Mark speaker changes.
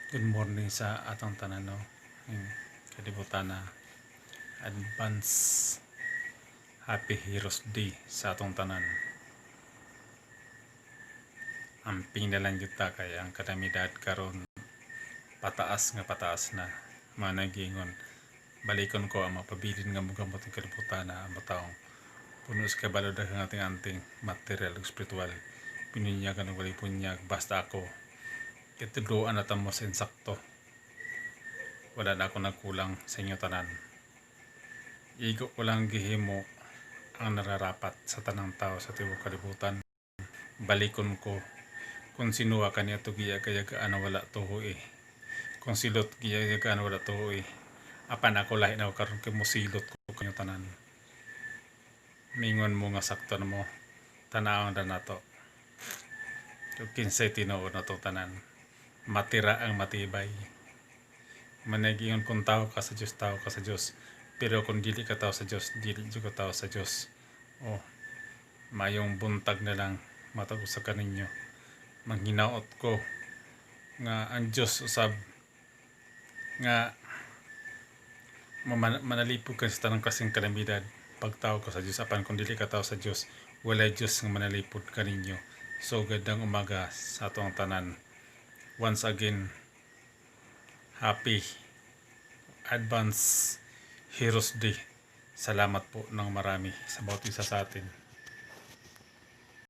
Speaker 1: Good morning sa atong tanan, no? Yung kalibutan na advance Happy Heroes Day sa atong tanan. Amping na lang jud ta kay ang kalamidad karon pataas nga pataas na. Managingon balikon ko ang mapabilin nga mogamot ng kalibutan na ang taong puno sa kabalo, daghang ating anting material ug spiritual, pininyagan ug walay bunyag. Basta ako gitudloan na ta mo sa insakto, wala na ako nagkulang sa inyo tanan. Igo ko lang gihimo ang nararapat sa tanang tao sa tibuok kalibutan. Balikon ko kung sinuwa kaniya to giyaga-yagaan na wala tuho eh. Kung silot giyaga-yagaan na wala tuho eh. Apan ako lahi na ako karon kay mosilot ko kanyo tanan. Mingon mo nga sakto na mo, tanawon na nato. Ug kinsay tinuod na to tanan. Matira ang matibay. Managingon kung tao ka sa Dios, tao ka sa Dios. Pero kung dili ka tao sa Dios, dili jud ka tao sa Dios. Oh, mayong buntag na lang matag usa ka ninyo. Manghinaot ko nga ang Dios usab nga manalipod ka sa tanang klaseng kalamidad pagtao ka sa Dios. Apan kung dili ka tao sa Dios, walay Dios nga manalipod kaninyo. So gandang umaga sa atong tanan. Once again, happy advance Heroes Day. Salamat po ng marami sa bawat isa sa atin.